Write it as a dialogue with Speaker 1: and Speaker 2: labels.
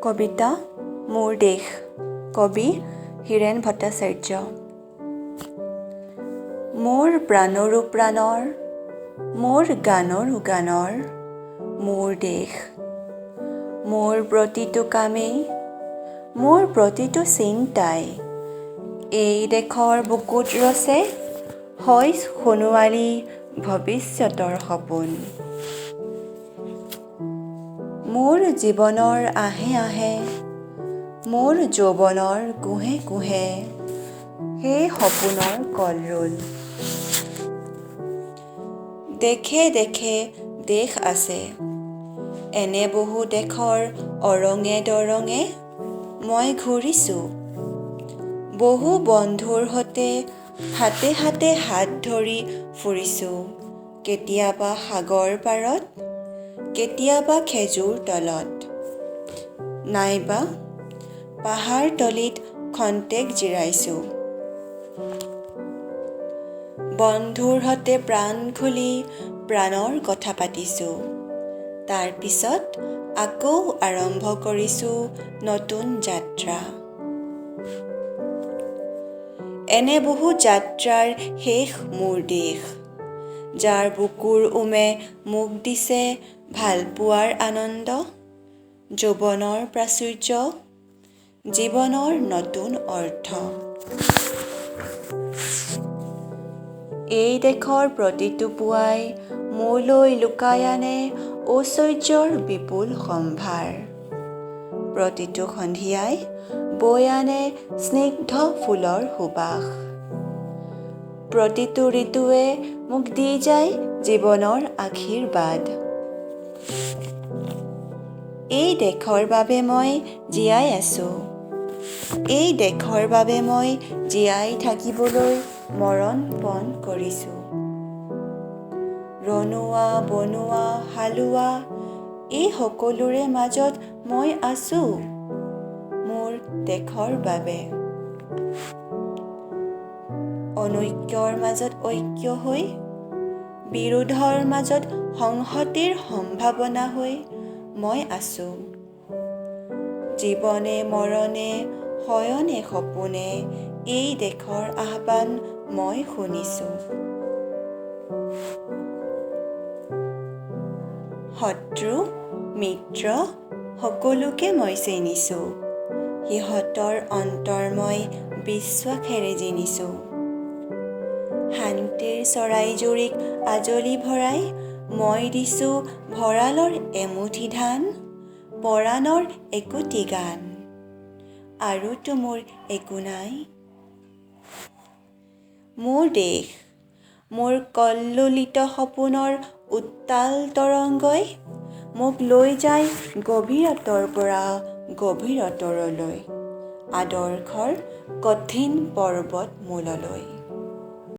Speaker 1: কবিতা মোৰ দেশ, কবি হীৰেণ ভট্টাচাৰ্য। মোৰ প্ৰাণৰো প্ৰাণৰ, মোৰ গানৰো গানৰ মোৰ দেশ। মোৰ প্ৰতিটো কামেই, মোৰ প্ৰতিটো চিন্তাই এই দেশৰ বুকুত ৰচে হয় সোণোৱালী ভৱিষ্যতৰ সপোন। মোৰ জীৱনৰ আঁহে আঁহে, মোৰ যৌৱনৰ কোঁহে কোঁহে সেই সপোনৰ কলৰোল। দেশে দেশে দেশ আছে, এনে বহু দেশৰ অৰঙে দৰঙে মই ঘূৰিছোঁ। বহু বন্ধুৰ স'তে হাতে হাতে হাত ধৰি ফুৰিছোঁ, কেতিয়াবা সাগৰ পাৰত, কেতিয়াবা খেজুৰ তলত, নাইবা পাহাৰতলিত খন্তেক জিৰাইছোঁ। বন্ধুৰ স'তে প্ৰাণ খুলি প্ৰাণৰ কথা পাতিছোঁ, তাৰপিছত আকৌ আৰম্ভ কৰিছোঁ নতুন যাত্ৰা। এনে বহু যাত্ৰাৰ শেষ মোৰ দেশ, যাৰ বুকুৰ উমে মোক দিছে ভালপোৱাৰ আনন্দ, যৌৱনৰ প্ৰাচুৰ্য, জীৱনৰ নতুন অৰ্থ। এই দেশৰ প্ৰতিটো পুৱাই মোলৈ লুকাই আনে ঐশ্বৰ্যৰ বিপুল সম্ভাৰ, প্ৰতিটো সন্ধিয়াই বৈ আনে স্নিগ্ধ ফুলৰ সুবাস। প্ৰতিটো ঋতুৱে মোক দি যায় জীৱনৰ আশীৰ্বাদ। এই দেশৰ বাবে মই জীয়াই আছোঁ, এই দেশৰ বাবে মই জীয়াই থাকিবলৈ মৰণ পণ কৰিছোঁ। ৰণুৱা, বনুৱা, হালোৱা এই সকলোৰে মাজত মই আছোঁ মোৰ দেশৰ বাবে। অনৈক্যৰ মাজত ঐক্য হৈ, বিৰোধৰ মাজত সংহতিৰ সম্ভাৱনা হৈ মই আছোঁ। জীৱনে মৰণে, শয়নে সপোনে এই দেশৰ আহ্বান মই শুনিছোঁ। শত্ৰু মিত্ৰ সকলোকে মই চিনিছোঁ, সিহঁতৰ অন্তৰ মই বিশ্বাসেৰে জিনিছোঁ। শান্তিৰ চৰাইজুৰিক আজলি ভৰাই মই দিছোঁ ভঁৰালৰ এমুঠি ধান, পৰাণৰ একোটি গান, আৰুতো মোৰ একো নাই। মোৰ দেশ, মোৰ কল্লোলিত সপোনৰ উত্তাল তৰংগই মোক লৈ যায় গভীৰতৰ পৰা গভীৰতৰলৈ, আদৰ্শৰ কঠিন পৰ্বত মূললৈ।